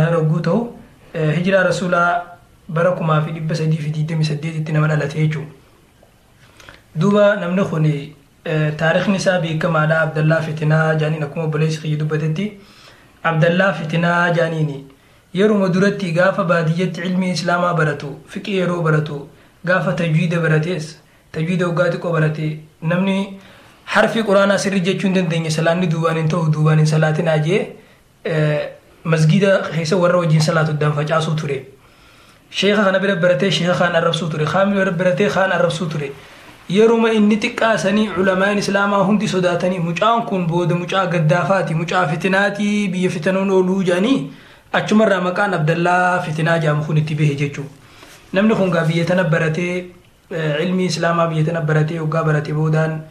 Jahaar hogguu ta'u, hijiraa rasuulaa bara 1328tti nama dhalate jechuudha. Duuba namni kun taarikhni isaa beekamaadha. Abdallaa Fitinaa jaaniin, akkuma obboleessi kiyya dubbatetti Abdallaa Fitinaa jaaniini. Yeruma duratti gaafa baadiyyatti ilmi islaamaa baratu, fiqii yeroo baratu, gaafa tajwiida baratees, tajwiida waggaa xiqqoo barate, namni harfi quraanaa sirri jechuu hin dandeenye salaanni duubaan hin ta'u, duubaan hin salaatinaa jee masgida keessa warra wajjin salaatu addaan facaasuu ture. Sheeka kana bira baratee sheeka kaan arrabsuu ture. Kaan bira baratee kaan arrabsuu ture. Yeruma inni xiqqaasanii culamaan islaamaa hundi sodaatanii, mucaan kun booda mucaa gaddaafaati, mucaa fitinaatii, biyya fitanuun ooluu jedhanii, achumarraa maqaan Abdallaa Fitinaa jedhamu kun itti bahe jechuudha. Namni kun gaa biyya tana baratee, ilmi islaamaa biyya tana baratee, waggaa baratee boodaan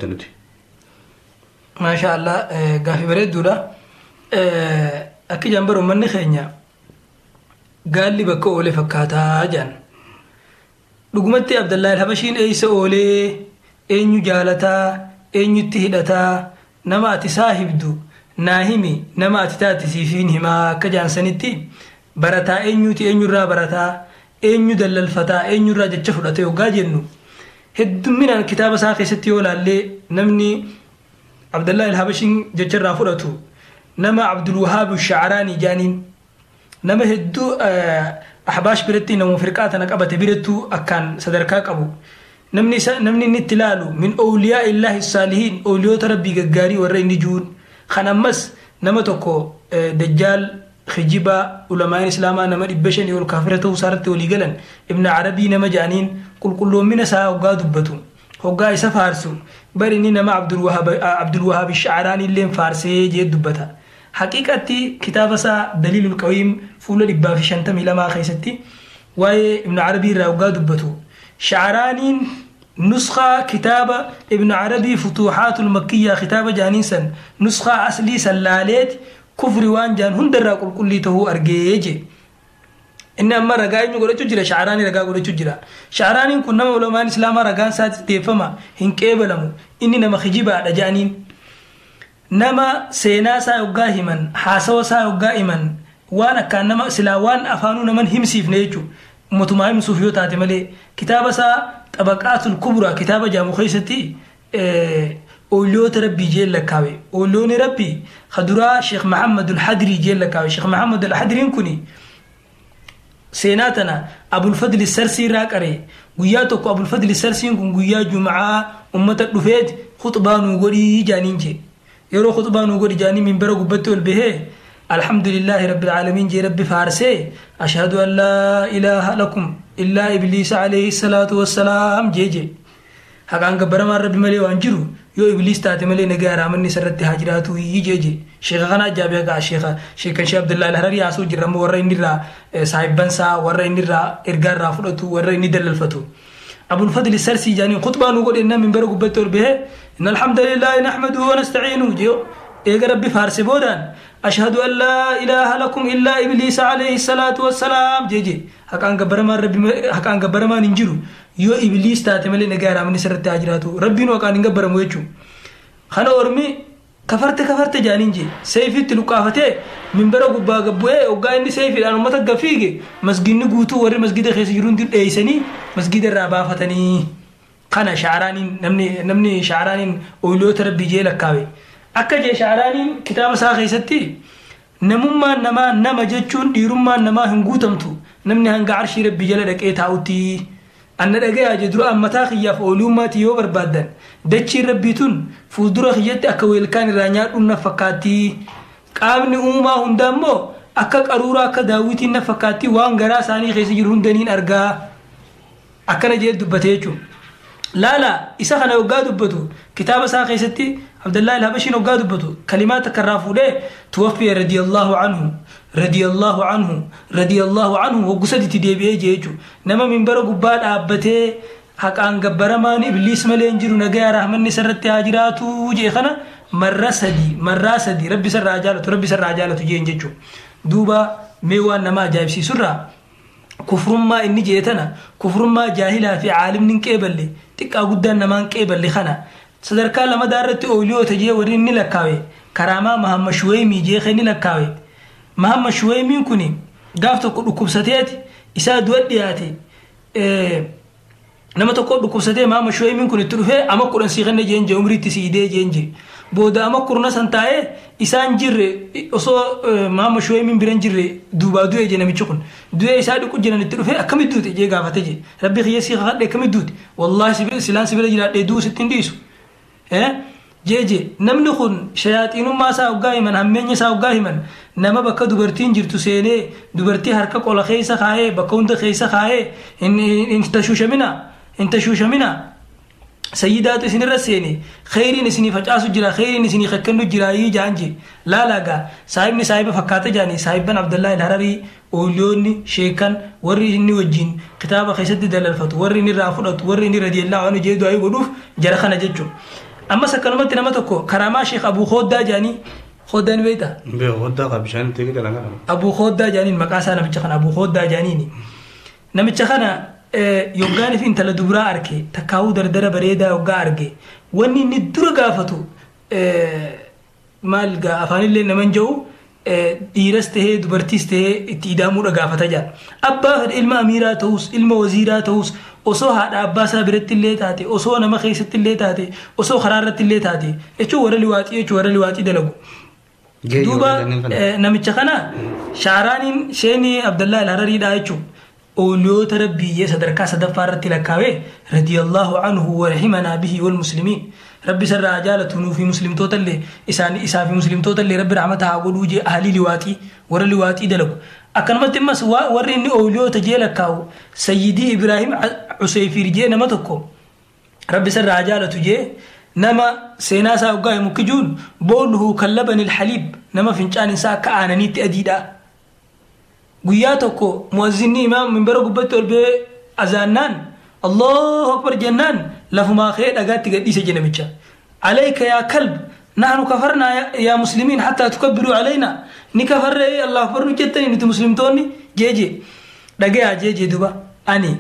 Nuti. Maasha Allah, gaafii bareedduudha. Akka ijaan bara uummanni keenya gaalli bakka oolee fakkaataa jedhan. Dhugumatti Abdallaa Habashiin eessa oolee, eenyu jaalataa, eenyutti hidhataa, nama ati saahibdu naa himi, nama ati taate siifiin himaa akka jaansanitti, barataa eenyuti, eenyurraa barataa, eenyu dallalfataa, eenyurraa jecha fudhate hoggaa jennu, heddumminaan kitaaba isaa keessatti yoo laallee, namni Abdallaa Habashiin jecha irraa fudhatu nama Abdulwahaab Shacraanii jaaniin, nama hedduu Ahbaash biratti, nama firqaa tana qabate birattuu akkaan sadarkaa qabu. Namni isa namni inni itti ilaalu min awliyaa illaahi saalihiin, awliyoota rabbii gaggaarii warra inni juun kan. Ammas nama tokko dajjaal kijibaa, ulamaan islaamaa nama 500 ol kaafira ta'uu isaarratti walii galan, Ibn Arabii nama jaaniin, qulqulloomina isaa hoggaa dubbatu, hoggaa isa faarsu, bari inni nama Abdulwahaab Shacraanii illeen faarsee jee dubbata. Haqiiqatti kitaaba isaa Daliilul Qawiim fuula 152 keessatti waa'ee Ibn Arabii irraa hoggaa dubbatu, Shacraaniin nuskaa kitaaba Ibn Arabii Futuuxaatul Makkiyyaa kitaaba jaaniin san, nuskaa aslii san laaleet kufri waan jaan hundarraa qulqullii ta'uu argee je. Inni amma ragaa eenyu godhachuu jira? Shacraanii ragaa godhachuu jira. Shacraaniin kun nama ulamaan islaamaa ragaan isaatti deeffama hin qeebalamu, inni nama kijibaadha jedhaniin. Nama seenaa isaa hoggaa himan, haasawa isaa hoggaa himan, waan akkaan nama silaa waan afaanuu naman himsiifne jechuudha. Ummatumaa himsuuf yoo taate malee, kitaaba isaa Xabaqaatul Kubraa kitaaba jaamu keessatti ooliyoota rabbii jeen lakkaawe. Ooliyoonni rabbii kaduraa Sheekh Mahammadul Hadrii jeen lakkaawe. Sheekh Mahammadul Hadriin kuni seenaa tana Abulfadli Sarsii irraa qaree. Guyyaa tokko Abulfadli Sarsiin kun guyyaa juma'aa ummata dhufeet khuxbaa nuu godhii jaaniin jee. Yeroo khuxbaa nuu godhi jaanii minbara gubbatti ol bahee, alhamdulillaahi rabbil aalamiin jee, rabbi faarsee, ashhadu an laa ilaaha lakum illaa ibliisa alayhi salaatu wassalaam jee jee. Haqaan gabbaramaan rabbi malee waan jiru yoo ibliis taate malee, nagaa raamanni isarratti haa jiraatu jee jee. Sheeka kana ajaa'iba gaa, sheeka sheekan Sheekh Abdullahi Alhararii haasoo jirra ammoo, warra inni irraa saahibbansaa, warra inni irraa ergaa irraa fudhatu, warra inni dallalfatu. Abulfadli Sarsii jaaniin khutbaa nu godhe innaan minbara gubbatti ol bahee, inna alhamdulillahi nahmaduhu wa nasta'iinuhu jee, eega rabbi faarse boodaan, ashhadu an laa ilaaha lakum illaa ibliisa alayhi salaatu wassalaam jee jee. Haqaan gabbaramaan rabbi, haqaan gabbaramaan hin jiru yoo ibliis taate malee, nagaa raamanni isarratti haa jiraatu, rabbiin haqaan hin gabbaramu jechuu. Kana ormi kafarte kafarte jaaniin jee. Seefiitti luqqaafatee minbara gubbaa gabbu'ee, hoggaa inni seefiidhaan uummata gafiige, masginni guutuu warri masgida keessa jiru hundi dheeysanii masgida irraa baafatanii. Kana Shacraaniin, namni Shacraaniin ooliyoota rabbii jee lakkaawe. Akka jee Shacraaniin kitaaba isaa keessatti, namummaan namaa, nama jechuun dhiirummaan namaa hin guutamtu namni hanga arshii rabbii jala dhaqee taa'utti. Anna dhagayaa jee, dura mataa kiyyaaf ooliyummaati yoo barbaaddan, dachiin rabbii tun fuuldura kiyyatti akka weelkaan irraa nyaadhuun na fakkaatti, qaamni uumaa hundaa immoo akka qaruuraa, akka daawwitiin na fakkaatti, waan garaa isaanii keessa jiru hundaniin argaa, akkana jee dubbate jechuudha. Laala, isa kana hoggaa dubbatu kitaaba isaa keessatti Abdullahi Alhabashiin hoggaa dubbatu, kalimaa takka irraa fuudhee, tuwaffiya radiyallahu anhu, radiyallahu anhu, radiyallahu anhu hoggu saditti deebi'ee jee jechuudha. Nama minbara gubbaa dhaabbatee haqaan gabbaramaan ibliis malee hin jiru, nagaya rahmanni isarratti haa jiraatu jee kana marra sadi, marraa sadi rabbi isarraa haa jaalatu, rabbi isarraa haa jaalatu jeen jechuudha. Duuba mee waan nama ajaa'ibsiisurraa, kufrummaa inni jee tana, kufrummaa jaahilaa fi caalimni hin qeeballe, xiqqaa guddaan namaan qeeballe kana, sadarkaa lamadaa irratti ooliyoota jee warri inni lakkaawe. Karaamaa Mahamma Shuweemii jee kenni lakkaawe. Mahamma Shuweemiin kun gaaf tokko dhukkubsateeti isaa du'a dhiyaate, nama tokko dhukkubsatee Mahamma Shuweemiin kun itti dhufee ama 10 sii kenne jeen jee, umriitti si idee jeen jee. Booda ama 10 san taa'ee isaan jirre, osoo Mahamma Shuweemiin biran jirre duubaa du'e jee. Namichi kun du'ee isaa dhiqu jiran itti dhufee akkamitti duute jee gaafate jee. Rabbi kiyya sii kakadhe, akkamitti duute? Wallaahi silaan si bira jiraadhee du'u sitti hin dhiisu jeeje. Namni kun shayaaxiinummaa isaa hoggaa himan, hammeenya isaa hoggaa himan, nama bakka dubartiin jirtu seenee dubartii harka qola keessa kaayee bakka hunda keessa kaayee, hin tashuushamina, hin tashuushamina, sayyidaatu isinirra seene, kheyriin isinii facaasu jira, kheyriin isinii kakkennu jira jaan je. Laalagaa saahibni saahiba fakkaata jaanii. Saahibban Abdallaa Hararii ooliyoonni sheekan warri inni wajjin kitaaba keessatti dalalfatu, warri inni irraa fudhatu, warri inni radiyallahu anhu jee du'aa godhuuf jara kana jechuudha. Ammas akkanumatti nama tokko karaamaa Sheekh Abuu Khooddaa jaanii. Khooddaa ni beektaa? Beeku, Khooddaa qaba bishaan itti galan kana. Abuu Khooddaa jaaniin maqaa isaa. Namicha kana Abuu Khooddaa jaaniini. Namicha kana yoggaan fi intala dubaraa arge, takkaawuu dardara bareedaa yoggaa arge, wanni inni dura gaafatu maal gaa afaanillee naman jedhu, dhiiras tahee dubartiis tahee itti idaamuudha gaafata jaan. Abbaa fedhe, ilma amiiraa ta'us, ilma waziiraa ta'us, osoo haadha abbaa isaa biratti illee taate, osoo nama keessatti illee taate, osoo karaa irratti illee taate jechuun warra liwaaxii jechuun warra liwaaxii dalagu. Duuba namicha kana shaaraaniin sheenii Abdallaa Al-Harariidha jechuun ooliyoota rabbiyyee sadarkaa sadaffaa irratti lakkaawee, radiyallahu anhu wa rahimanaa bihi wal muslimiin, rabbi isarraa jaalatu nuufi muslimtoota illee, isaan isaa fi muslimtoota illee rabbi rahmata haa godhuu jee ahlii liwaaxii, warra liwaaxii dalagu. Akkanumatti immas warri inni ooliyoota jee lakkaawu Sayyidii Ibraahim Useyfiir jee nama tokko, rabbi isarraa jaalatu jee. Nama seenaa isaa hoggaa himu kijuun booluhu kan labanil haliib, nama fincaan isaa akka aananiitti adiidha. Guyyaa tokko mu'azzinni imaam minbara gubbatti ol ba'ee azaannaan Allahu akbar jennaan lafumaa ka'ee dhagaatti gadhiise je namicha. Alayka yaa kalb, nahnu kafarnaa yaa muslimiin hattaa tukabbiruu alaynaa, ni kafarree Allahu akbar nu jettanii nuti muslimtoonni jeeje. Dhagayaa jeeje, duba ani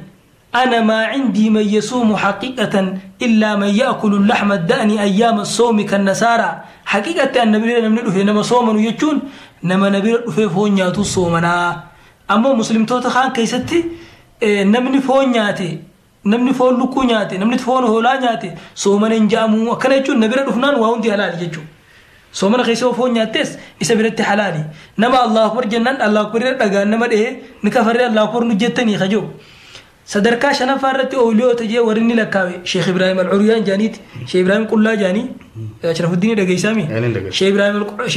أنا ما عندي من يصوم حقيقة إلا من يأكل اللحم الدأني أيام الصوم كالنصارى. حقيقة أن نبي نمن دفه نما صومن يجون نما نبي دفه فون نياتو صومنا. أما مسلم توتا خان كيستي نمني فون نياتي، نمني فون لكو نياتي، نمني فون هولا نياتي صومن انجامو أكنا يجون نبي دفنان واون دي حلال يجون soomana keessa foon nyaattes isa biratti halaali. Nama Allahu akbar jennaan Allahu akbar dhagaan nama dhehee ni kafarree Allahu akbar nu jettanii kajoo. Sadarkaa shanaffaa irratti ooliyoota jee warri inni lakkaawe Sheekh Ibrahim Al-Uryaan jaaniiti. Sheekh Ibrahim Qullaa jaanii Sharafuddin dhageessaami. Sheekh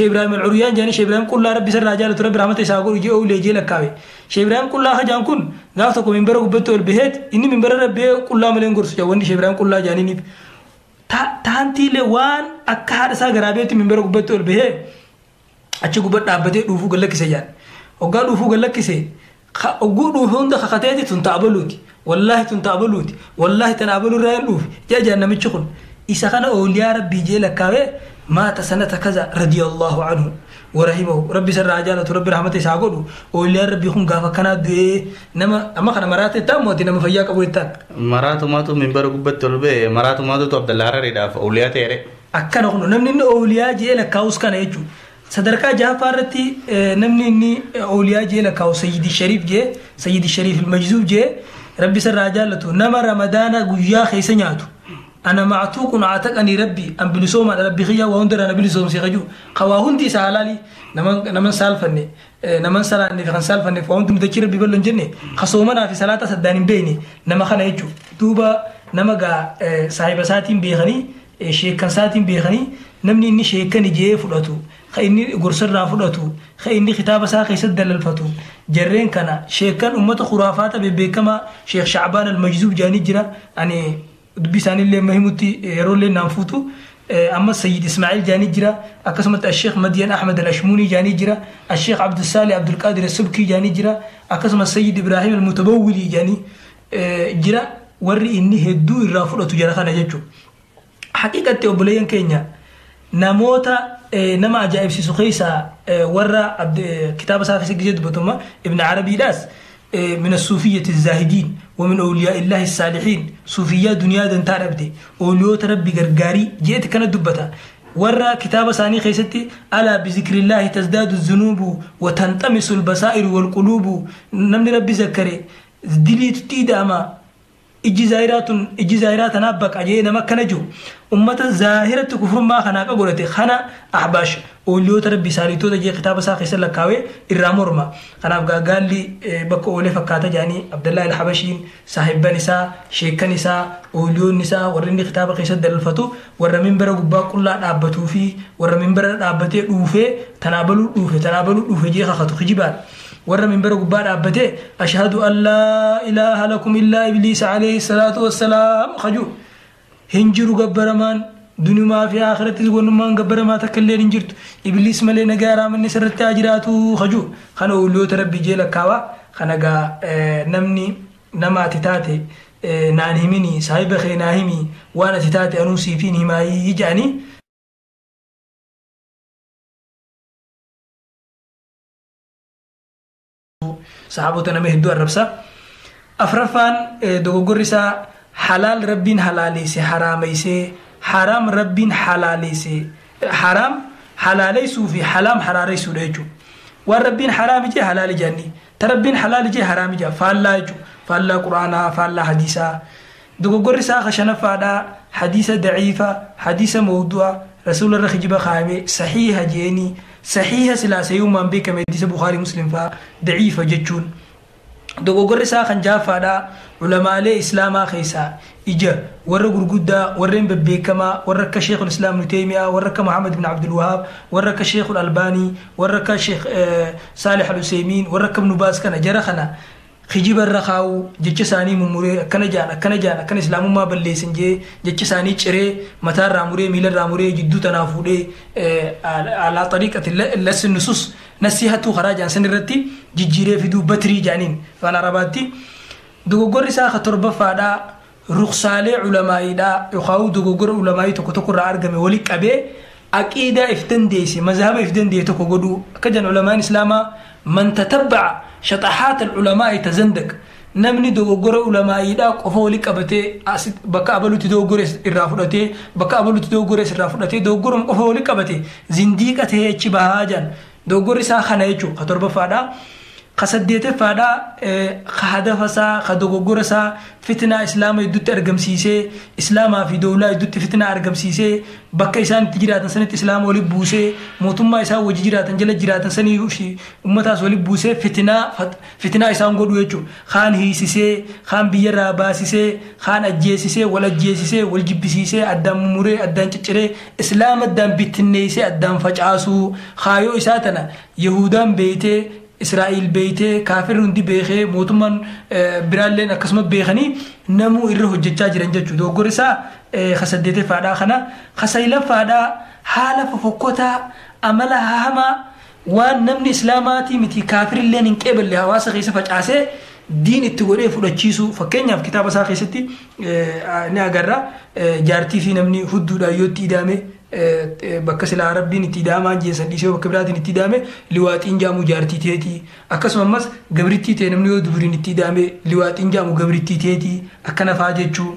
Ibrahim Al-Uryaan jaanii, Sheekh Ibrahim Qullaa rabbi isarraa jaalatu, rabbi rahmata isaa godhu jee oolee jee lakkaawe. Sheekh Ibrahim Qullaa hajaan kun gaaf tokko minbara gubbatti ol baheet, inni minbara rabbee qullaa malee hin gorsu jaa wanni Sheekh Ibrahim Qullaa jaaniiniif. Taantiilee waan akka haadha isaa garaabeetti minbara gubbatti ol bahee achi gubbatti dhaabbatee dhuufuu gallakkise jaan. Hoggaa dhuufuu gallakkise, ogguu dhuufe hunda kakateeti, tun ta'abaluuti, wallaahi tun ta'abaluuti, wallaahi tan abaluu irraa hin dhuufe jaa jaan. Namichi kun isa kana ooliyaa rabbii jee lakkaawee, maata sanata kaza, radiyallahu anhu wa rahimahu, rabbi isarraa jaalatu, rabbi rahmata isaa godhu. Ooliyaan rabbii kun gaafa kanaa du'ee. Nama amma kana maraata jettaan mooti nama fayyaa qabu jettaan? Maraatumaatu minbara gubbatti ol ba'e, maraatumaatu Abdallaa Harariidhaaf ooliyaa ta'e. Akkana kun namni inni ooliyaa jee lakkaa'us kana jechuudha. Sadarkaa jahaffaa irratti namni inni ooliyaa jee lakkaa'u Sayyidi Shariif jee, Sayyidi Shariif Ilmajzuub jee, rabbi isarraa jaallatu, nama Ramadaana guyyaa keessa nyaatu. Ana mactuuqun cataqanii rabbi, an bilisoomaadha, rabbi kiyya waa hundarraa na bilisoomse kajuu ka waa hundi isa halaali, naman saalfanne, naman salaanne fi kan saalfanneef waa hundi mudachii rabbi ballo hin jenne, ka soomanaa fi salaata saddaan hin beekne nama kana jechuudha. Duuba nama gaa saahiba isaatiin beekanii, sheekan isaatiin beekanii, namni inni sheekan ijee fudhatu, ka inni gorsarraa fudhatu, ka inni kitaaba isaa keessatti dalalfatu jarreen kana. Sheekan ummata khuraafaata bebbeekamaa Sheekh Shacbaan Almajzuub jaanii jira. Ani dubbi isaaniillee ma himutti yeroollee naan fuutu. Amma Sayyid Ismaa'il jaanii jira, akkasumatti Asheekh Madiyan Ahmed Al-Ashmuuni jaanii jira, Asheekh Abdussaali Abdulqaadir Subkii jaanii jira, akkasuma Sayyid Ibraahim Almutabawwilii jaanii jira. Warri inni hedduu irraa fudhatu jara kana jechuudha. Haqiiqatti obboleeyyan keenya, namoota nama ajaa'ibsiisu keessaa warra kitaaba isaa keessa gisee dubbatuma Ibn Arabiidhaas من الصوفية الزاهدين ومن أولياء الله الصالحين، صوفية دنيا دنتا ربدي أوليوت ربي غرغاري جيت كان دبتا. Warra kitaaba isaanii keessatti alaa bizikrillahi tazdaadu zunuubu wa tanxamisu albasaa'iru walquluubu, namni rabbi zakkare diliitutti ida'ama, ijji zaahiraa tun ijji zaahiraa tanaaf baqa jee nama akkana jiru, ummata zaahiratti kufrummaa kanaa qa godhate kana Ahbaash ooliyoota rabbi saaliitoota jee kitaaba isaa keessa lakkaawee irraa morma. Kanaaf gaagaalli bakka oolee fakkaata jedhanii Abdallaa Alhabashiin, saahibban isaa, sheekkan isaa, ooliyoonni isaa, warri inni kitaaba keessatti dalalfatu, warra minbara gubbaa qullaa dhaabbatuu fi warra minbara dhaabbatee dhuufee tanaa baluu dhuufe tanaa baluu dhuufe jee kakatu kijibaan, warra minbara gubbaa dhaabbatee ashhadu an laa ilaaha lakum illaa ibliisa alayhi salaatu wassalaam kajuu hin jiru, gabbaramaan dunumaa fi akhirattis gonnummaan gabbaramaa takka illee hin jirtu ibliis malee, nagaa raamanni sirratti haa jiraatu kajuu kana ooliyoota rabbi jee lakkaawaa. Kana gaa namni nama ati taate naan himini, saahiba kee naa himi, waan ati taate anuu siifiin himaayii jedhanii. Sahaabota nama hedduu arrabsa. Afraffaan dogoggorri isaa halaal rabbiin halaaleesse haraameysee, haraam rabbiin halaaleesse haraam halaaleessuu fi halaam haraareessuudha jechuudha. Waan rabbiin haraami jee halaali jedhanii, ta rabbiin halaali jee haraami jee, faallaa jechuudha. Faallaa quraanaa, faallaa hadiisaa. Dogoggorri isaa shanaffaadhaa hadiisa daciifa, hadiisa mawdu'a rasuula irra kijiba kaayame sahiiha jeeni, sahiiha silaa sayyummaan beekame hadiisa Bukaarii Muslim fa'aa daciifa jechuun. Dogoggorri isaa kan jahaffaadhaa ulamaalee islaamaa keessaa ija warra gurguddaa, warreen bebbeekamaa, warra akka Sheekul Islaam Ibnu Taymiyaa, warra akka Muhammad ibn Abdul Wahaab, warra akka Sheekul Albaanii, warra akka Sheekh Saalih Al Useymiin, warra akka Ibnu Baaz kana, jara kana kijiba irra kaa'uu, jecha isaanii mummuree akkana jaan, akkana jaan, akkana islaamummaa balleessan jee jecha isaanii ciree mataarraa muree miilarraa muree jidduu tanaa fuudhee alaa xariiqati lassi nusus nasihatuu karaa jaan san irratti jijjiiree fiduu, batrii jaaniin afaan arabaatti. Dogoggorri isaa ka torbaffaadhaa ruksaalee ulamaa'iidhaa yookaan dogoggora ulamaa'ii tokko tokko irraa argame wali qabee aqiidaa if dandeesse, mazhaba if dandeesse tokko godhuu. Akka jedhan ulamaan islaamaa, man tatabba'a shaxahaat al-ulamaa'i tazandaq, namni dogoggora ulamaa'iidhaa qofa wali qabatee bakka abalutti dogoggora irraa fudhatee, bakka abalutti dogoggora irraa fudhatee, dogoggoruma qofa wali qabate zindiiqa ta'ee achi bahaa jedhan. Dogoggorri isaa kana jechuudha ka torbaffaadhaa. Ka saddeetaffaadhaa ka hadafa isaa, ka dogoggora isaa fitnaa islaama gidduutti argamsiisee, islaamaa fi dowlaa gidduutti fitnaa argamsiisee, bakka isaan itti jiraatan sanitti islaama walitti buusee, mootummaa isaan wajji jiraatan jala jiraatan sanii fi ummataas walitti buusee fitnaa isaan godhu jechuudha. Kaan hiisisee, kaan biyyarraa baasisee, kaan ajjeesisee, wal ajjeesisee, wal jibbisiisee, addaan mummuree, addaan cicciree, islaama addaan bittinneessee addaan facaasuu. Kaayoo isaa tana Yahudaan beeytee, Israa'il beeytee, kaafirri hundi beekee, mootummaan biraalleen akkasuma beekanii namuu irra hojjechaa jiran jechuudha. Dogoggorri isaa ka saddeetaffaadhaa kana. Ka saglaffaadhaa haala fofokkotaa, amala hamaa, waan namni islaamaatii miti kaafirilleen hin qeeballe hawaasa keessa facaasee diin itti godhee fudhachiisuu. Fakkeenyaaf kitaaba isaa keessatti ni agarra, jaartii fi namni hudduudhaan yoo itti ida'ame, bakka silaa rabbiin itti ida'amaan jeessan dhiisee bakka biraatiin itti ida'ame, liwaaxiin jaamu jaartii teetii. Akkasuma ammas gabrittii ta'e namni yoo duburiin itti ida'ame, liwaaxiin jaamu gabrittii teetii, akkana fa'aa jechuu.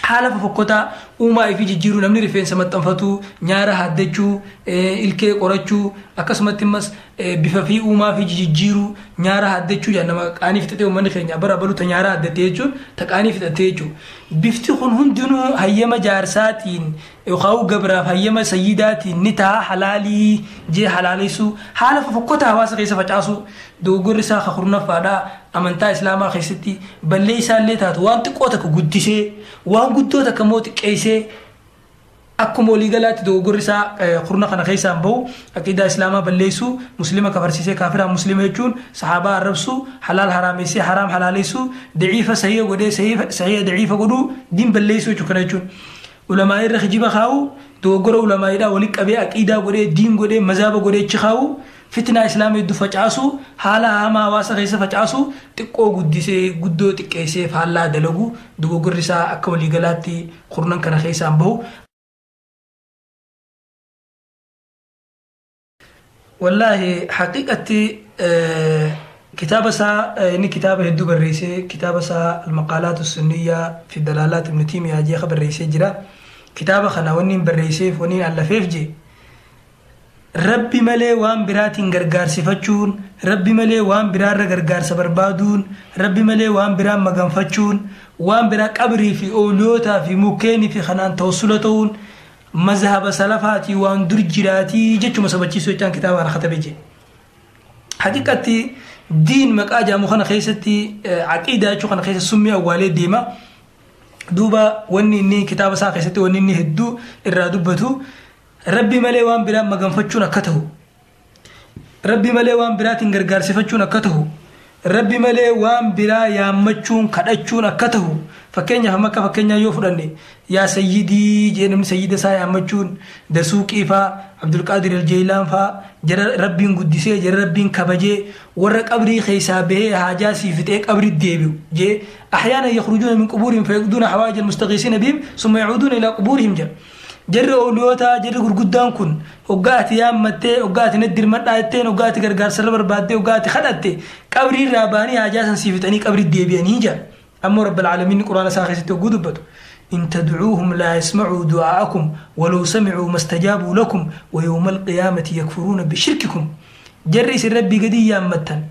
Haala fofokkotaa uumaa fi jijjiiruu, namni rifeensa maxxanfatuu, nyaara haaddachuu, ilkee qorachuu, akkasumatti immas bifa fi uumaa fi jijjiiruu, nyaara haaddachuu jedhan. Nama qaanii fixatee, uummanni keenya bara baluta nyaara haaddatee jechuun ta qaanii fixatee jechuudha. Bifti kun hundinuu hayyama jaarsaatiin yookaan gabraaf hayyama sayyidaatiin ni ta'a halaalii jee halaalessuu, haala fofokkotaa hawaasa keessa facaasuu. Dogoggorri isaa ka kurnaffaadhaa amantaa islaamaa keessatti ballee isaallee taatu waan xiqqoo takka guddisee waan guddoo takka immoo xiqqeessee. Akkuma waliigalaatti dogoggorri isaa kurna kana keessaan bahu aqiidaa islaamaa balleessuu, muslima kafarsiisee kaafiraa muslima jechuun, sahaabaa arrabsuu, halaal haraamessee haraam halaaleessuu, daciifa sahiha godhee sahiha daciifa godhuu, diin balleessuu jechuu. Kana jechuun ulamaa irra kijiba kaa'uu, dogoggora ulamaa'iidhaa walitti qabee aqiidaa godhee diin godhee mazaaba godhee achi kaa'uu, fitnaa islaama hedduu facaasuu, haala hamaa hawaasa keessa facaasuu, xiqqoo guddisee guddoo xiqqeessee faallaa dalagu. Dogoggorri isaa akka waliigalaatti kurnan kana keessaan bahu. Wallaahi haqiiqatti kitaaba isaa inni kitaaba hedduu barreessee, kitaaba isaa Almaqaalaatu Sunniyyaa fi Dalaalaat Ibnu Tiimiyaa jeeqa barreessee jira. Kitaaba kana wanni barreesseef wanni allafeef je Rabbi malee waan biraatiin gargaarsifachuun, Rabbi malee waan biraarra gargaarsa barbaaduun, Rabbi malee waan biraan maganfachuun, waan biraa qabrii fi ooliyootaa fi mukkeenii fi kanaan tawassula ta'uun mazhaba salafaatii waan dur jiraatii jechuma sabachiisuu jechaan kitaaba kana katabe je. Haqiqatti diin maqaa jaamu kana keessatti aqiidaa jechuu kana keessa summii awwaalee deema. Duuba wanni inni kitaaba isaa keessatti wanni inni hedduu irraa dubbatu Rabbi malee waan biraan maganfachuun akka ta'u, Rabbi malee waan biraatiin gargaarsifachuun akka ta'u, Rabbi malee waan biraa yaammachuun kadhachuun akka ta'u. Fakkeenyaaf amma akka fakkeenyaa yoo fudhanne yaa sayyidii jee namni sayyida isaa yaammachuun Dasuuqii faa, Abdulqaadir Aljeylaan faa, jara Rabbiin guddisee jara Rabbiin kabajee warra qabrii keessaa bahee haajaa sii fixee qabri deebi'u jee ahyaana yakhrujuuna min qubuurihim fayaqduuna hawaa'ij almustaqiisiina bihim summa yacuuduuna ilaa qubuurihim jedha. Jarri ooliyootaa jarri gurguddaan kun hoggaa ati yaammattee, hoggaa ati naddirmadhaa jetteen, hoggaa ati gargaarsarra barbaaddee, hoggaa ati kadhatte qabrii irraa ba'anii haajaa san sii fixanii qabri deebi'anii jedha. Ammoo Rabbil Aalamiin Quraana isaa keessatti hogguu dubbatu in tadcuuhum laa yasmacuu du'aa'akum walaw samicuu mastajaabuu lakum wa yawma alqiyaamati yakfuruuna bishirkikum. Jarri isin Rabbii gadi yaammattan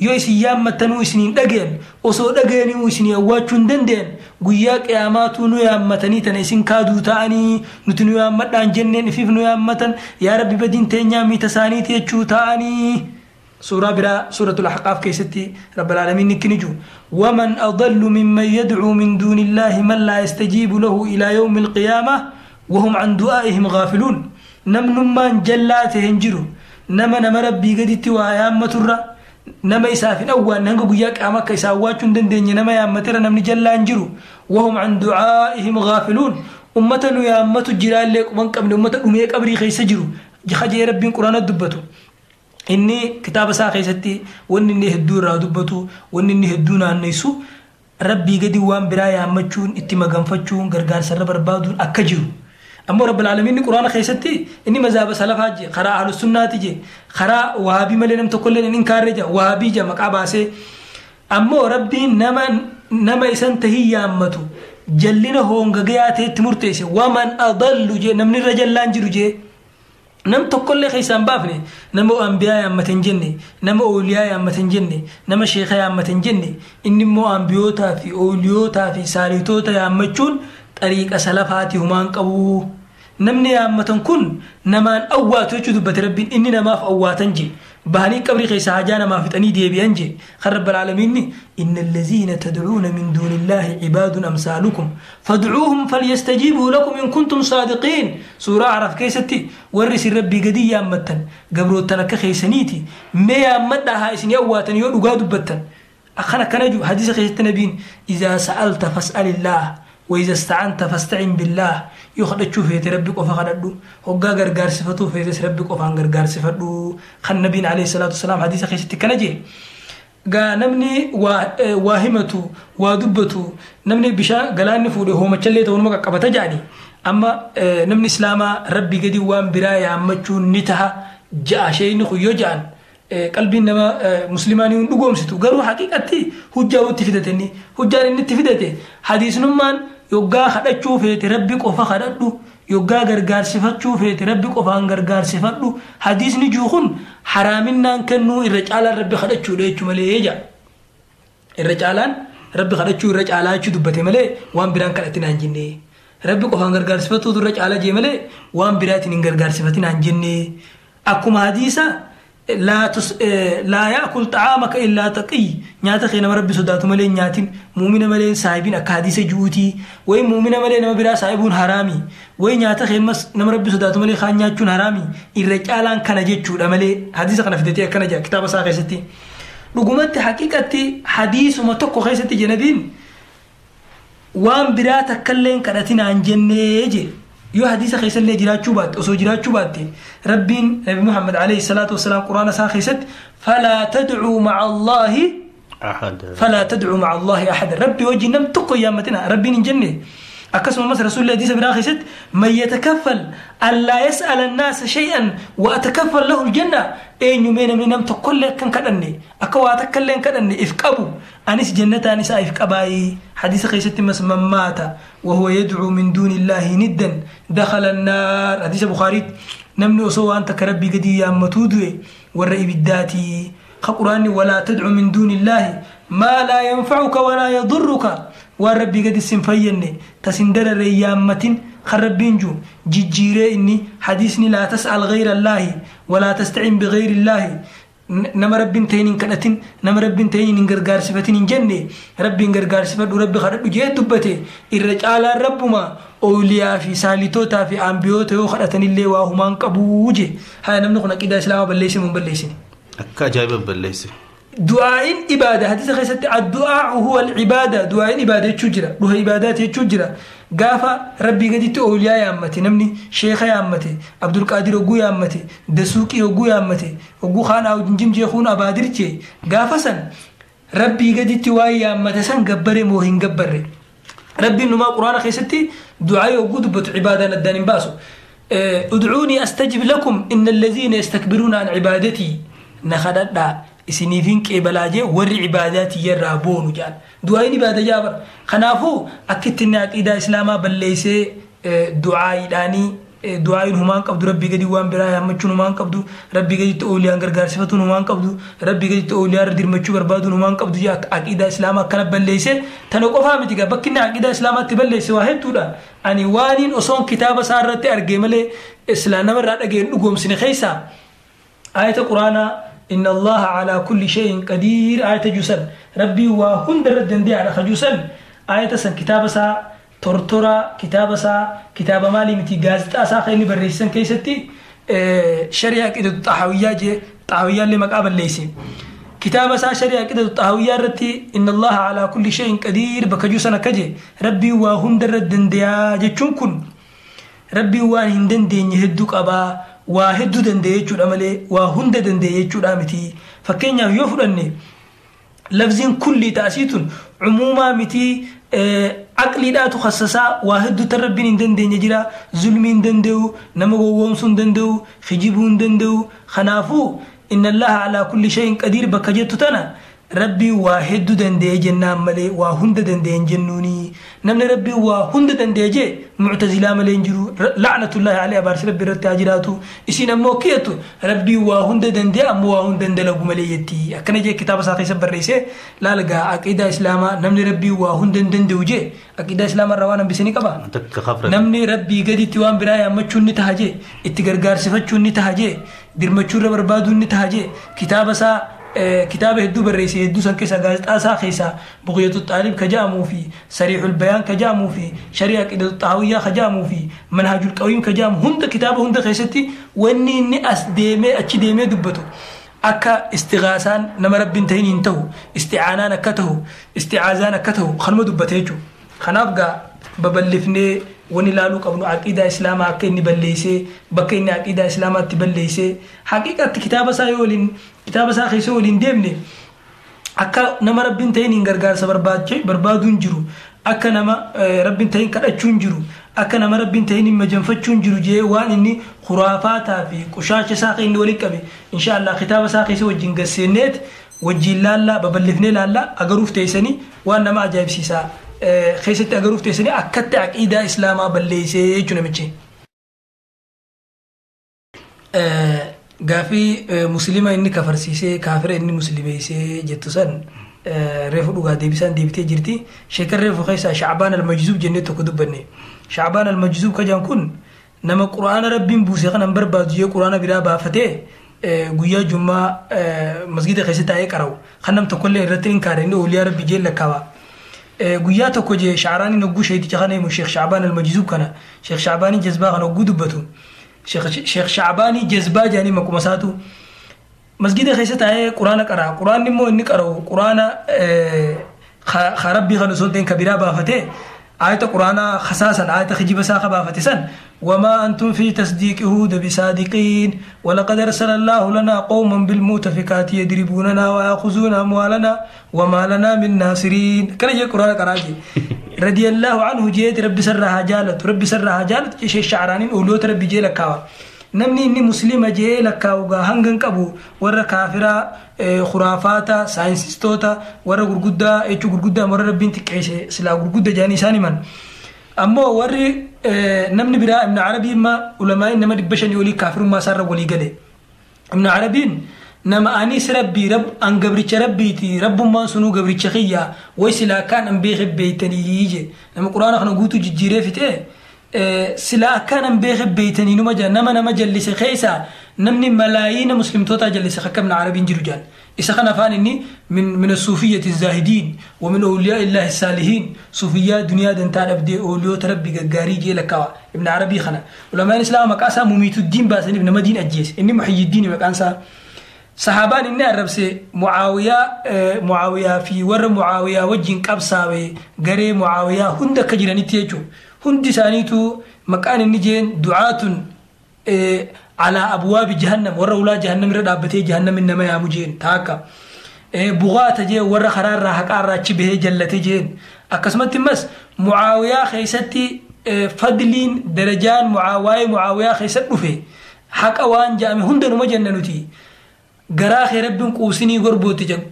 yoo isin yaammattanuu isiniin dhagayan, osoo dhagayanii isinii awwaachuu hin danda'an, guyyaa qiyaamaatuu nu yaammatanii tana isin kaaduu ta'anii nuti nu yaammadhaan jenneen ifiif nu yaammatan, yaa Rabbi badiin teenyaa miita isaaniiti jechuu ta'anii. Suuraa biraa suuratul Ahqaaf keessatti Rabbal Aalamiin ni kini jiru waman adallu mimman yadcuu min duuni illaahi man laa yastajiibu lahu ilaa yawmi alqiyaamah wahum an du'aa'ihim gaafiluun. Namnummaan jallaa ta'e hin jiru nama Rabbii gaditti waa yaammaturra, nama isaaf hin awwaanne hanga guyyaa qiyaamaa akka isaa awwaachuu hin dandeenye nama yaammatera namni jallaa hin jiru. Wahum an du'aa'ihim gaafiluun. Ummata nu yaammatu jiraallee quban qabne, ummata dhumee qabrii keessa jiru jee Rabbiin Quraana dubbatu. Inni kitaaba isaa keessatti wanni inni hedduu irraa dubbatu, wanni inni hedduu naanneessu Rabbii gadi waan biraa yaammachuun, itti maganfachuun, gargaarsarra barbaaduun akka jiru. Ammoo Rabbil Aalamiin Quraana keessatti inni mazhaba salafaa je, karaa ahlus sunnaati je, karaa wahaabii malee nam tokkollee hin inkaarre je, wahaabii je maqaa baasee. Ammoo Rabbiin nama isan tahii yaammatu jallina hoongagayaa ta'etti murteesse. Waman adallu je, namni irra jallaan jiru je. Nam tokkollee keessaa hin baafne, nama ambiyaa yaammate hin jenne, nama ooliyaa yaammate hin jenne, nama sheeka yaammate hin jenne. Inni immoo ambiyootaa fi ooliyootaa fi saalitoota yaammachuun xariiqa salafaati humaan qabu. Namni yaammatan kun namaan awwaatu jechuu dubbate Rabbiin, inni namaaf awwaatan je, bahanii qabrii keessaa hajaa namaa fixanii deebi'an je. Kan Rabbal Aalamiinni inna allaziina tadcuuna min duuni illaahi cibaadun amsaalukum fadcuuhum falyastajiibuu lakum in kuntum saadiqiin. Suuraa Araf keessatti warri isin Rabbii gadi yaammattan gabroottan akka keessaniiti, mee yaammadhaa haa isin awwaatan yoo dhugaa dubbattan. Akkana akkana jiru hadiisa keessatti nabiin izaa sa'alta fas'alillaah wa iza ista'anta fasta'in billaah. Yoo kadhachuu feete Rabbi qofa kadhadhu, hoggaa gargaarsifatuu feetes Rabbi qofaan gargaarsifadhu. Kan nabiin alayhi salaatu wasalaam hadiisa keessatti kana jee. Gaa namni waa himatu, waa dubbatu, namni bishaan galaanni fuudhe hoomachallee ta'uu nama qaqqabata jedhani. Amma namni islaamaa Rabbi gadi waan biraa yaammachuun ni taha ja'a sheeyni kun yoo ja'an qalbiin nama muslimaa ni dhugoomsitu. Garuu haqiiqatti hujjaa itti fidate, inni hujjaan inni itti fidate hadiisnummaan yoggaa kadhachuu feete Rabbi qofa kadhadhu, yoggaa gargaarsifachuu feete Rabbi qofaan gargaarsifadhu. Hadiisni jiru kun haraaminaan kennuu irra caalaan Rabbi kadhachuudha jechuu malee ja'a. Irra caalaan Rabbi kadhachuu irra caalaa jechuu dubbate malee waan biraan kadhatinaan jenne. Rabbi qofaan gargaarsifatuu irra caalaa jee malee waan biraatiin hin gargaarsifatinaan jenne. Akkuma hadiisa laa yaakul xacaamaka illaa taqiy, nyaata kee nama Rabbi sodaatu malee nyaatin, muumina malee saahibiin akka hadiisa juutii wayi muumina malee nama biraa saahibuun haraami, wayi nyaata kee nama Rabbi sodaatu malee kaan nyaachuun haraami, irra caalaan kana jechuudha malee hadiisa kana fidatee akkana jedha kitaaba isaa keessatti. Dhugumatti haqiiqatti hadiisuma tokko keessatti jenabiin waan biraa takkallee hin kadhatinaan jennee je. Yoo hadiisa keessallee jiraachuu baatte, osoo jiraachuu baatte, Rabbiin Nabi Muhammad alayhi salaatu wasalaam Quraana isaa keessatti falaa tadcuu maca Allaahi ahada, falaa tadcuu maca Allaahi ahada, Rabbi wajjin nam tokko hin yaammatina Rabbiin hin jenne. Akkasumas rasuulli hadiisa biraa keessatti man yatakaffal allaa yas'ala annaasa shay'an wa atakaffal lahu aljanna, eenyumee namni nam tokkollee akka hin kadhanne, akka waa takkallee hin kadhanne if qabu, anis jannataan isaa if qabaayii. Hadiisa keessatti mas man maata wa huwa yadcuu min duuni illaahi niddan dakhala annaar. Hadiisa Bukaariitti namni osoo waan takka rabbii gadii yaammatuu du'e warra ibiddaatii. Ka quraanni walaa tadcu min duuni illaahi maa laa yanfacuka walaa yadurruka, waan rabbii gadi sin fayyadne tasin dararre yaammatin kan rabbiin ju jijjiiree inni hadiisni laa tas'al gayra allaahi walaa tastacin bigayri illaahi, nama rabbiin ta'in hin kadhatin, nama rabbiin ta'in hin gargaarsifatin hin jenne, rabbiin gargaarsifadhu, rabbi kadhadhu jee dubbate. Irra caalaan rabbuma ooliyaa fi saalitootaa fi ambiyoota yoo kadhatanillee waa humaan qabuu je. Haya, namni kun aqidaa islaamaa balleesse moo hin balleessine? Akka ajaa'iba balleesse. Du'aa'iin ibaada. Hadiisa keessatti addu'aa'u huwa al-ibaada, du'aa'iin ibaada jechuu jira, dhuha ibaadaati jechuu jira. Gaafa rabbii gaditti ooliyaa yaammate namni, sheeka yaammate, Abdulqaadir hogguu yaammate, Dasuuqii hogguu yaammate, hogguu kaan jinjim jeekuun abaadirchee, gaafa san rabbii gaditti waan yaammate san gabbare moo hin gabbarre? Rabbiin numaa quraana keessatti du'aa'ii hogguu dubbatu ibaadaan addaan hin baasu. Udcuunii astajib lakum inna allaziina yastakbiruuna an cibaadatii, na kadhadhaa isiniifin qeebalaa jee, warri ibaadaa tiyyarraa boonu jaan. Du'aa'iin ibaada jaa bara. Kanaafuu akkitti inni aqiidaa islaamaa balleessee du'aa'iidhaanii, du'aa'iin humaan qabdu, rabbii gadi waan biraa yaammachuun humaan qabdu, rabbii gaditti ooliyaan gargaarsifatuun humaan qabdu, rabbii gaditti ooliyaa irra dirmachuu barbaaduun humaan qabdu jee aqiidaa islaamaa akkana balleessee. Tana qofaa miti gaa, bakki inni aqiidaa islaamaatti balleesse waa hedduudha. Ani waaniin osoon kitaaba isaa irratti argee malee islaa namarraa dhageen dhugoomsine keessaa ayata quraanaa inna allaha calaa kulli shay'in qadiir ayata juusan, rabbii waa hunda irra dandee'aadha ka juusan, ayata san kitaaba isaa tortoraa, kitaaba isaa, kitaaba maalii miti, gaazexaa isaa kan inni barreessisan keessatti, shari'a aqidatu xaahawiyyaa jee, xaahawiyyaallee maqaa balleesse. Kitaaba isaa shari'a aqidatu xaahawiyyaa irratti inna allaha calaa kulli shay'in qadiir bakka juusan akka jee, rabbii waa hunda irra dandee'aa jechuun kun rabbiin waan hin dandeenye hedduu qabaa, waa hedduu danda'e jechuudha malee waa hunda danda'e jechuudha miti. Fakkeenyaaf yoo fudhanne, lafziin kullii ta'asiitun cumuumaa miti, aqliidhaatu khassasaa. Waa hedduu tan rabbiin hin dandeenye jira. Zulmii hin danda'u, nama gowwoomsuu hin danda'u, kijibuu hin danda'u. Kanaafuu inna allaha alaa kulli shay'in qadiir bakka jettu tana rabbii waa hedduu danda'e jennaan malee waa hunda danda'e hin jennuuni. Namni rabbii waa hunda danda'e jee muctazilaa malee hin jiru, la'natullaahi alayhi, abaarsi rabbi irratti haa jiraatu. Isin ammoo kiyattu rabbii waa hunda danda'e ammoo waa hunda hin dalagu malee jetti. Akkana jee kitaaba isaa keessa barreesse. Laalgaa aqiidaa islaamaa, namni rabbii waa hunda hin danda'u jee aqiidaa islaamaa irraa waan hambisanii qaba. Takka kafra. Namni rabbii gaditti waan biraa yaammachuun ni taha jee, itti gargaarsifachuun ni taha jee, dirmachuu irra barbaaduun ni taha jee, kitaaba isaa, kitaaba hedduu barreesse, hedduu san keessa gaazexaa isaa keessaa Buqyatu Xaalib ka jedhamuu fi Sariixul Bayaan ka jedhamuu fi Shari'a Aqidatu Xaahawiyyaa ka jedhamuu fi Manhajul Qawiim ka jedhamu hunda, kitaaba hunda keessatti wanni inni as deemee achi deemee dubbatu akka istighaasaan nama rabbiin tahin hin ta'u, isti'aanaan akka ta'u, isti'aazaan akka ta'u kanuma dubbate jechuudha. Kanaaf gaa babal'ifnee wani ilaaluu qabnu aqiidaa islaamaa akka inni balleessee, bakka inni aqiidaa islaamaatti balleessee. Haqiiqatti kitaaba isaa yoo waliin, kitaaba isaa keessa waliin deemne, akka nama rabbiin ta'in hin gargaarsa barbaaduun jiru, akka nama rabbiin ta'in kadhachuun jiru, akka nama rabbiin ta'in hin majanfachuun jiru jee, waan inni khuraafaataa fi qushaasha isaa kan inni waliin qabe insha Allah kitaaba isaa keessa wajjin gasseenneet wajjin laallaa, babal'ifnee laallaa agaruuf teessanii, waan nama ajaa'ibsiisaa keessatti agaruuf teessanii akkatti aqiidaa islaamaa balleessee jechuu namichi. Gaafii muslima inni kafarsiisee, kaafira inni muslimeessee jettu san reefu dhugaa deebisaan deebitee jirti. Sheekan reefu keessaa Shacbaan al-Majzuub jennee tokko dubbanne. Shacbaan al-Majzuub kajaan kun nama quraana rabbiin buuse kanan barbaadu jee quraana biraa baafatee guyyaa jummaa masgida keessa taa'ee qara'u. Kan nam tokkollee irratti hin kaare, inni ooliyaa rabbi jee lakkaawaa. Guyyaa tokko jee Shacraaniin hogguu sheeticha kana himu, Sheekh Shacbaan al-Majzuub kana, Sheekh Shacbaanii jazbaa kana hogguu dubbatu, Sheekh Shacbaanii jazbaa jedhanii maquma isaatu masgida keessa taa'ee quraana qara'a. Quraanni immoo inni qara'u quraana ka rabbii kan osoo hin ta'in ka biraa baafatee, ayata quraanaa kasaasan, ayata kijiba isaa ka baafate san, وما أنتم في تصديق هود بصادقين ولقد أرسل الله لنا قوما بالمؤتفكات يضربوننا ويأخذون أموالنا وما لنا من ناصرين. كان يجي قرآن قراجي. Radiyallahu anhu jeeti rabbi sarraa haa jaalatu, rabbi sarraa haa jaalatu Sheekh Shacraaniin ooliyoota rabbi jee lakkaawa. Namni inni muslima jee lakkaa'u gaa hanga hin qabu, warra kaafiraa, khuraafaata, saayinsistoota, warra gurguddaa jechuu, gurguddaa warra rabbiin xiqqeesse silaa gurgudda jedhanii isaan himan. Ammoo warri namni biraa Ibn Arabii imma ulamaa'in nama 500 olii kaafirummaa isaarra walii gale. Ibn Arabiin nama anis rabbii rab an gabricha rabbiiti, rabbummaan sunuu gabricha kiyya, way silaa akkaan an beeke beeytanii je. Nama quraana kana guutuu jijjiiree fixee silaa akkaan an beeke beeytanii numa jaa. Nama jallise keessa namni malaayiina muslimtootaa jallise akka Ibn Arabiin jiru jaan. Isa kana afaan inni min suufiyyati zaahidiin wa min awliyaa illaahi saalihiin, suufiyyaa duniyaa dantaa dhabdee ooliyoota rabbi gaggaarii jee lakkaawa Ibn Arabii kana. Ulamaan islaama maqaa isaa Mumiituddiin baasaniif, nama diin ajjeese inni Muhiyyiddiin maqaan isaa. Sahaabaan inni arrabse Mucaawiyaa, Mucaawiyaa fi warra Mucaawiyaa wajjin qabsaawe, garee Mucaawiyaa hunda akka jiranitti jechuudha. Hundi isaaniitu maqaan inni jeen du'aatun alaa abwaabi jahannam, warra ulaa jahannam irra dhaabbatee jahannamin nama yaamu jeen taakka. Bugaata jeen, warra karaarraa haqaarraa achi bahee jallate jeen. Akkasumatti immas Mucaawiyaa keessatti fadliin darajaan waa'ee Mucaawiyaa keessatti dhufe haqa waan jedhame hundanuma jenna nuti. Garaa kee rabbiin quusinii gorbooti jedhu.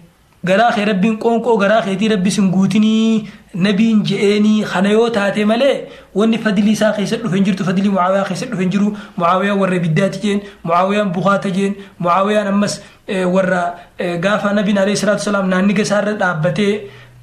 Garaa kee rabbiin qoonqoo garaa keetii rabbi sin guutinii nabiin je'eenii kana yoo taate malee wanni fadlii isaa keessa dhufe hin jirtu, fadlii Mucaawiyaa keessa dhufe hin jiru. Mucaawiyaan warra ibiddaati jeen, Mucaawiyaan bukaata jeen, Mucaawiyaan ammas warra gaafa nabiin alayhi salaatu wasalaam naanniga isaarra dhaabbatee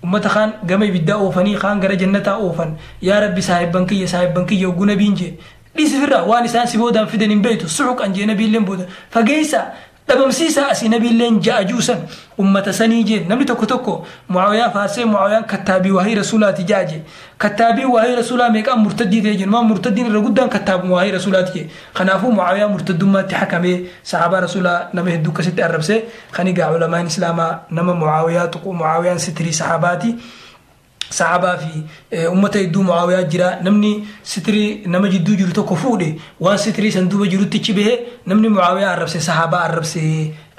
ummata kaan gama ibiddaa oofanii kaan gara jannataa oofan, yaa rabbi saahibban kiyya, saahibban kiyya hogguu nabiin jee, dhiisi firraa, waan isaan si boodaan fidan hin beeytu, suxuqan jee nabiilleen booda fageessa dhabamsiisaa asii nabiilleen ja'a juusan ummata sanii jeen. Namni tokko tokko Mucaawiyaa faarsee Mucaawiyaan kattaabii waahii rasuulaati ja'a jee. Kattaabii waahii rasuulaa meeqaan murtaddii ta'e jennu, maan murtaddiin irra guddaan kattaabuma waahii rasuulaati jee. Kanaafuu Mucaawiyaa murtaddummaatti hakamee sahaabaa rasuulaa nama hedduu akkasitti arrabsee kan egaa ulamaan islaamaa nama Mucaawiyaa tuqu. Mucaawiyaan sitirii saxaabaati. Sahabaa fi ummata hedduu Mucaawiyaa jira. Namni sitirii nama jidduu jiru tokko fuudhe waan sitirii san duuba jirutti ichi bahee. Namni Mucaawiyaa arrabse sahabaa arrabse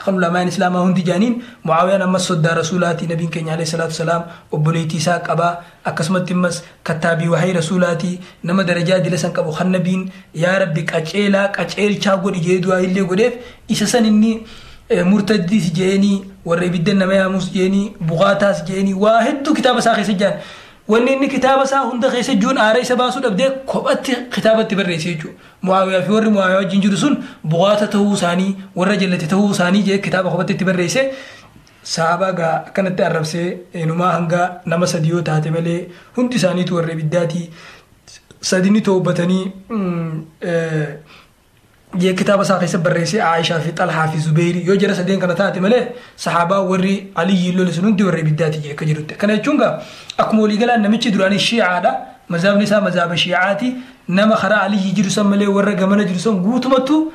kan ulamaan islaamaa hundi jaaniin. Mucaawiyaan ammas soddaa rasuulaati, nabiin keenya alayhi salaatu wasalaam obboleettii isaa qabaa. Akkasumatti immas kattaabii wahii rasuulaati, nama darajaa dila san qabu kan nabiin yaa rabbi qaceelaa qaceelchaa godhi jee du'aa illee godheef. Isa san inni murtaddiis jeeni, warra ibidda nama yaamus jeeni, buqaataas jeeni, waa hedduu kitaaba isaa keessa jaan. Wanni inni kitaaba isaa hunda keessa juun aara isa baasuu dhabdee kophatti kitaabatti barreesse jechuudha. Mucaawiyaa fi warri Mucaawiyaa wajjin jiru sun buqaata ta'uu isaanii, warra jallate ta'uu isaanii jee kitaaba kophatti itti barreesse. Sahabaa gaa akkanatti arrabsee eenyumaa hanga nama sadi yoo taate malee hundi isaaniitu warra ibiddaatii, sadini toobbatanii jee kitaaba isaa keessa barreessee. Aayishaa fi Xalhaa fi Zubeyri yoo jara sadeen kana taate malee sahaabaa warri Aliyyi lole sun hundi warra ibiddaati jee akka jirutti. Kana jechuun gaa akkuma waliigalaan namichi duraanii Shiicaadha. Mazaabni isaa mazaaba Shiicaati. Nama karaa Aliyyi jiru san malee warra gamana jiru san guutumattu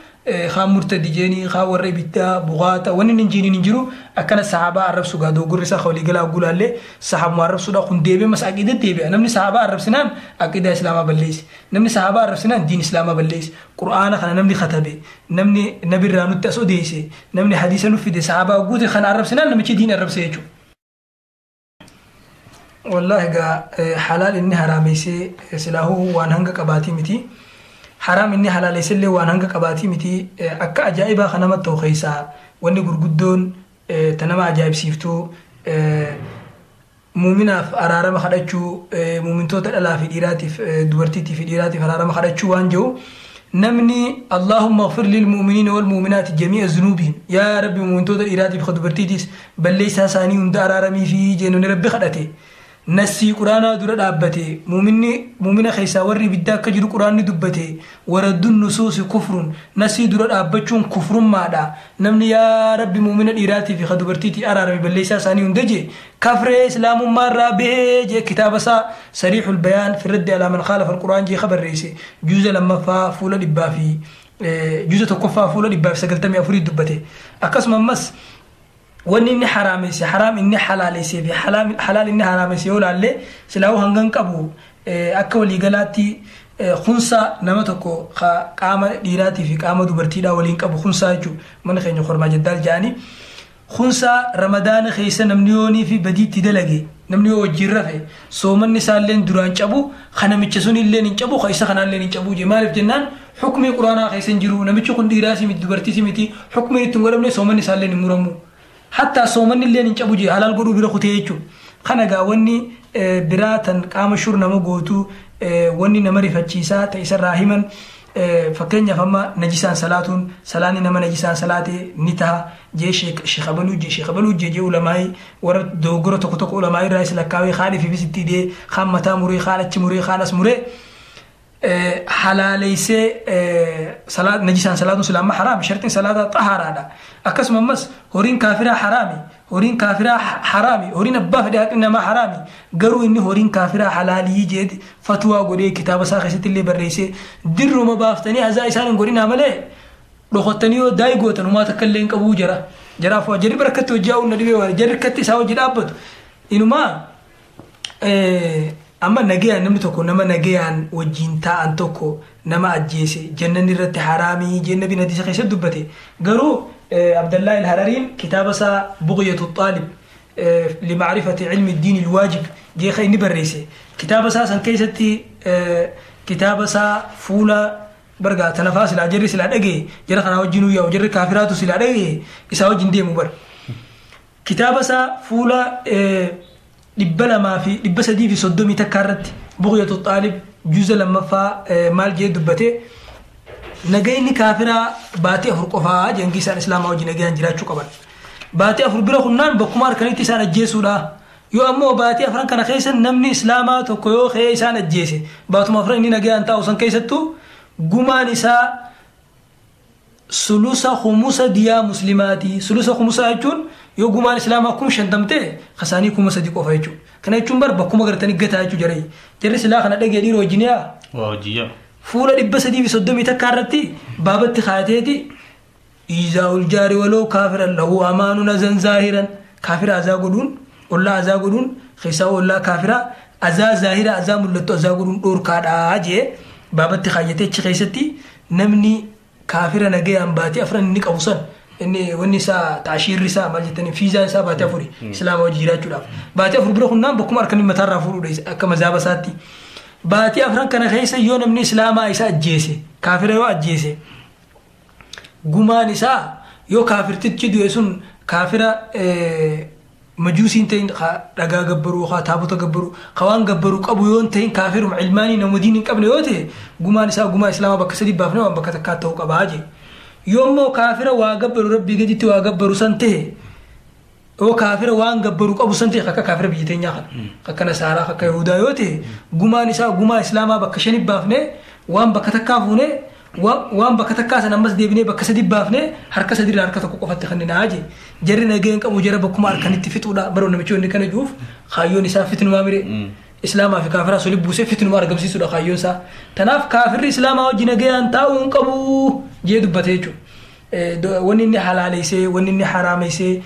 kaan murtaddi jeenii, kaan warra ibiddaa, buqaata, wanni hin jiiniin hin jiru. Akkana sahaabaa arrabsu gaa dogoggorri isaa waliigalaa gulaallee sahaabuma arrabsuudha. Kun deebi'ee mas aqiida deebi'a. Namni sahaabaa arrabsinaan aqiidaa islaamaa balleessi, namni sahaabaa arrabsinaan diin islaamaa balleessi. Qur'aana kana namni katabe, namni nabirraa nutti as odeesse, namni hadiisa nu fide sahaabaa guute kana arrabsinaan namichi diin arrabse jechuudha. Wallaahi gaa halaal inni haraameessee silaahuu waan hanga qabaatii miti. Haraam inni halaaleessellee waan hanga qabaatii miti. Akka ajaa'ibaa kan namatti ta'u keessaa wanni gurguddoon ta nama ajaa'ibsiiftuu muuminaaf araarama kadhachuu, muumintoota dhalaa fi dhiiraatiif, dubartiitii fi dhiiraatiif araarama kadhachuu waan jiru. Namni "Allahumma ighfir lil mu'miniina wal mu'minaati jamii'a zunuubihim", yaa rabbi muumintoota dhiiraatiif ka dubartiitiis balleessaa isaanii hunda araaramii fi jeenonni rabbi kadhate, nassii quraanaa dura dhaabbate, muuminni muumina keessaa warri ibiddaa akka jiru quraanni dubbate, waraddun nusuusi kufrun, nassii dura dhaabbachuun kufrummaadha. Namni yaa rabbi muumina dhiiraatii fi ka dubartiitii araarame balleessaa isaanii hunda jee kafree, islaamummaa irraa bahee jee. Kitaaba isaa Sariixul Bayaan fi Raddi alaa man khaalafa alquraan jee kabarreesse juuza lammaffaa fuula dhibbaa fi juuza tokkoffaa fuula 194 dubbate. Akkasuma ammas wanni inni haraamesse, haraam inni halaalessee fi halaal inni haraamesse yoo laalle silaa'uu hangan qabu. Akka waliigalaatti kunsa nama tokko qaama dhiiraatii fi qaama dubartiidhaa waliin qabu, kunsaa jechuudha, mana keenya kormaa jeddaal jedhanii, kunsaa ramadaana keessa namni yoonii fi badiitti dalage Namni yoo wajjin rafe soomanni isaalleen duraan cabu, ka namicha sun illeen hin cabu, ka isa kanaalleen hin cabu jee. Maaliif jennaan hukmii quraanaa keessa hin jiru, namichi kun dhiiraas miti dubartiis miti, hukmiin itti hin godhamne, soomanni isaalleen hin muramu. Hattaa soomanni illeen hin cabu jee halaal godhuu bira kutee jechuudha. Kana gaa wanni biraa tan qaama shur nama gootu, wanni nama rifachiisaa ta'e isarraa himan, fakkeenyaaf amma najisaan salaatuun, salaanni nama najisaan salaate ni taha jee sheekh abaluu jee, sheekh abaluu jee jee ulamaayii warra dogoggora tokko tokko ulamaayii irraa is lakkaawee kaan ifiifis itti hidhee, kaan mataa muree, kaan achi muree, kaan as muree halaaleessee. Najisaan salaatuun silaa amma haraami, shartiin salaataa xahaaraadha. Akkasuma ammas horiin kaafiraa haraami, horiin kaafiraa haraami, horiin abbaa fedhe haqni namaa haraami, garuu inni horiin kaafiraa halaalii jeeti fatwaa godhee kitaaba isaa keessatti illee barreessee, dirruma baaftanii azaa isaan hin godhinaa malee dhokottanii yoo daayi gootan humaa takka illee hin qabuu jara. Jaraaf jarri barakatti hojii haa'uun na dhibee waan jarri akkatti isaa hojii dhaabbatu. Inumaa amma nagayaan namni tokko nama nagayaan wajjin taa'an tokko nama ajjeese jannanni irratti haraamii jee nabiin hadiisa keessatti dubbate. Garuu Abdallaa il-Harariin kitaaba isaa Bugyatu Xaalib limacrifati ilmi diini ilwaajib jee kan inni barreesse kitaaba isaa san keessatti, kitaaba isaa fuula bargaa tanafaa silaa jarri silaa dhagaye jara kanaa wajjin yaa'u, jarri kaafiraatu silaa dhagaye isaa wajjin deemu bar. Kitaaba isaa fuula 200 fi 331 irratti, Bugyatu Xaalib juuza lammaffaa, maal jee dubbate? Nagayni kaafiraa baatii 4 qofaa jengii isaan islaamaa wajjin nagayaan jiraachuu qaban. Baatii 4 bira kunnaan bakkuma harkanitti isaan ajjeesuudha. Yoo ammoo baatii afran kana keessa namni islaamaa tokko yoo ka'ee isaan ajjeese, baatuma afran inni nagayaan taa'u san keessattuu gumaan isaa sulusa khumusa diyaa muslimaati. Sulusa khumusaa jechuun yoo gumaan islaamaa 50,000 ta'e, kasaanii 3,000 qofa jechuudha. Kana jechuun bar bakkuma gartanii gataa jechuu jaree. Jarri silaa kana dhagee dhiiroo wajjin yaa. Waa hojii yaa. Fuula 331 irratti baabatti kaayateeti, iizaa'ul jaari waloo kaafiran lahu amaanun azan zaahiran, kaafira azaa godhuun, ollaa azaa godhuun, keessaa ollaa kaafiraa azaa zaahira, azaa mul'attu azaa godhuun dhoorkaadhaa jee baabatti kaayyatee, achi keessatti namni kaafira nagayaan baatii afran inni qabu san, inni wanni isaa taashiirri isaa maal jettanii, fiizaan isaa baatii afuri islaama hojii jiraachuudhaaf, baatii 4 bira kunnaan bakkuma harkanii mataarraa fuudhuudha akka mazaaba isaatti. Baatii afran kana keessa yoo namni islaamaa isa ajjeese, kaafira yoo ajjeese, gumaan isaa yoo kaafirtichi du'e sun kaafira majuusiin ta'in, dhagaa gabbaruu, haa taabota gabbaruu, ka waan gabbaruu qabu yoo ta'in, kaafiruma ilmaanii nama diin hin qabne yoo ta'e, gumaan isaa gumaa islaamaa bakka sadi baafne waan bakka takkaa ta'uu qabaa jee. Yoo immoo kaafira waa gabbaru, rabbii gaditti waa gabbaru san ta'e, yoo kaafira waan gabbaru qabu san ta'e, akka kaafira biyya teenyaa kana, akka nasaaraa, akka yahudaa yoo ta'e, gumaan isaa gumaa islaamaa bakka shani baafne waan bakka takkaa fuune, waan bakka takkaa san ammas deebinee bakka sadi baafne harka sadirraa harka tokko qofatti kan jee. Jarri nageen qabu jara bakkuma harkanitti fixuudha. Baroo namichi wanni kana juuf kaayyoon isaa fitnumaa mire, islaamaa fi kaafiraa soli buusee fitnumaa argamsiisuudha kaayyoon isaa. Tanaaf kaafirri islaamaa wajji nagayaan taa'uu hin qabu jee dubbate jechuudha. Wanni inni halaaleessee, wanni inni haraameessee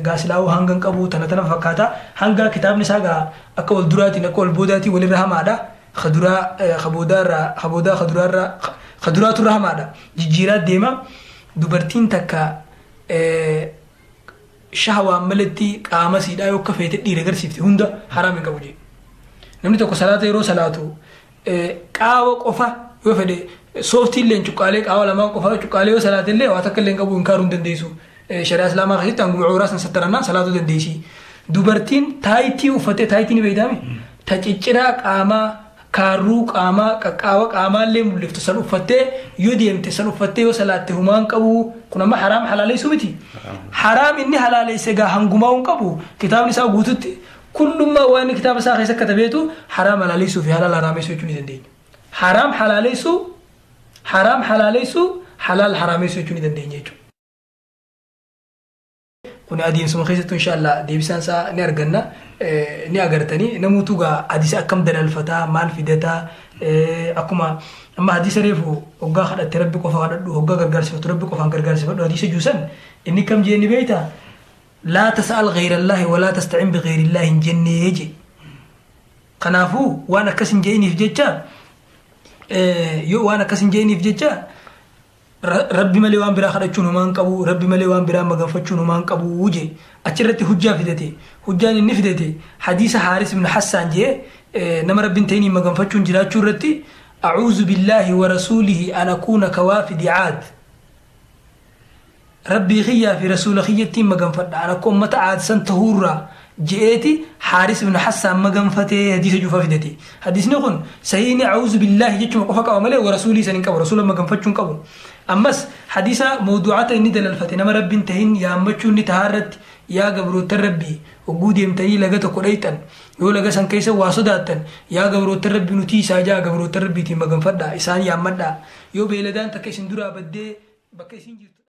gaasilaa'uu hanga hin qabu, tana tana fakkaata. Hanga kitaabni isaa gaa akka wal duraatiin akka wal boodaatiin walirra hamaadha. Kaduraa kaboodaarraa kaboodaa kaduraarraa kaduraatu irra hamaadha. Jijjiiraa deema. Dubartiin takka shahawaan malatti qaama siidhaa yoo akka feete dhiira agarsiifte hunda haraam hin qabu jee. Namni tokko salaata yeroo salaatu qaawa qofa yoo fedhe, sooftii illee cuqqaalee, qaawa lamaan qofa cuqqaalee yoo salaate illee waa takka illee hin qabu, hin kaaruu hin dandeessu. Shari'aa islaamaa keessatti hanguma cuuraa san sattarannaan salaatuu dandeessi. Dubartiin taayitii uffattee, taayitii ni beektaami? Ta cicciraa qaamaa, kaarruu qaamaa, qaqqaawa qaamaa illee mul'iftu san uffattee yoo deemte, san uffattee yoo salaatte humaan qabu. Kun amma haraam halaaleessuu miti. Haraam inni halaaleesse gaa hangumaa hin qabu. Kitaabni isaa guututti kullummaa waan inni kitaaba isaa keessa katabeetu haraam halaaleessuu fi halaal haraameessuu jechuu ni dandeenya. Haraam halaaleessuu, haraam halaaleessuu, halaal haraameessuu jechuu ni dandeenya jechuudha. Kun adeemsuma keessattuu inshaallah deebisaan isaa ni arganna, ni agartanii. Namoota gaa hadiisa akkam dalalfataa, maal fidataa, akkuma amma hadiisa reefu hoggaa kadhatte rabbi qofa kadhadhu, hoggaa gargaarsifatu rabbi qofaan gargaarsifadhu, hadiisa juusan inni kam jee ni beeyta? Laa tas'al ghayrallaahi walaa tasta'in bighayrillahi hin jennee je. Kanaafuu waan akkas hin je'iniif jecha, yoo waan akkas hin je'iniif jecha Rabbi malee waan biraa kadhachuun homaan qabu, Rabbi malee waan biraa maganfachuun homaan qabu jee achirratti hujjaa fidate. Hujjaan inni fidate hadiisa Haaris ibn Hassaan jee, nama Rabbiin ta'iniin maganfachuun jiraachuu irratti, "Acuuzu billaahi wa rasuulihi an akuuna kawaafidi Caad." Rabbii kiyyaa fi rasuula kiyyattiin maganfadha an akka ummata Caad san tahuurraa je'eeti Haaris ibn Hassaan maganfatee hadiisa juufa fidate. Hadiisni kun sahiini "acuuzu billaahi" jechuma qofa qaba malee "wa rasuulii" san hin qabu, rasuula maganfachuu hin qabu. Ammas hadiisa mawduucata inni dalalfate nama Rabbiin tahin yaammachuun ni tahaa irratti, "Yaa gabroottan Rabbii, hogguu deemtanii laga tokko dhayxan, yoo laga san keessa waa sodaattan, yaa gabroottan Rabbii, nutii isaa jaa gabroottan Rabbiitiin maganfadhaa, isaan yaammadhaa. Yoo beeladaan takka isin duraa baddee bakka isin jirtu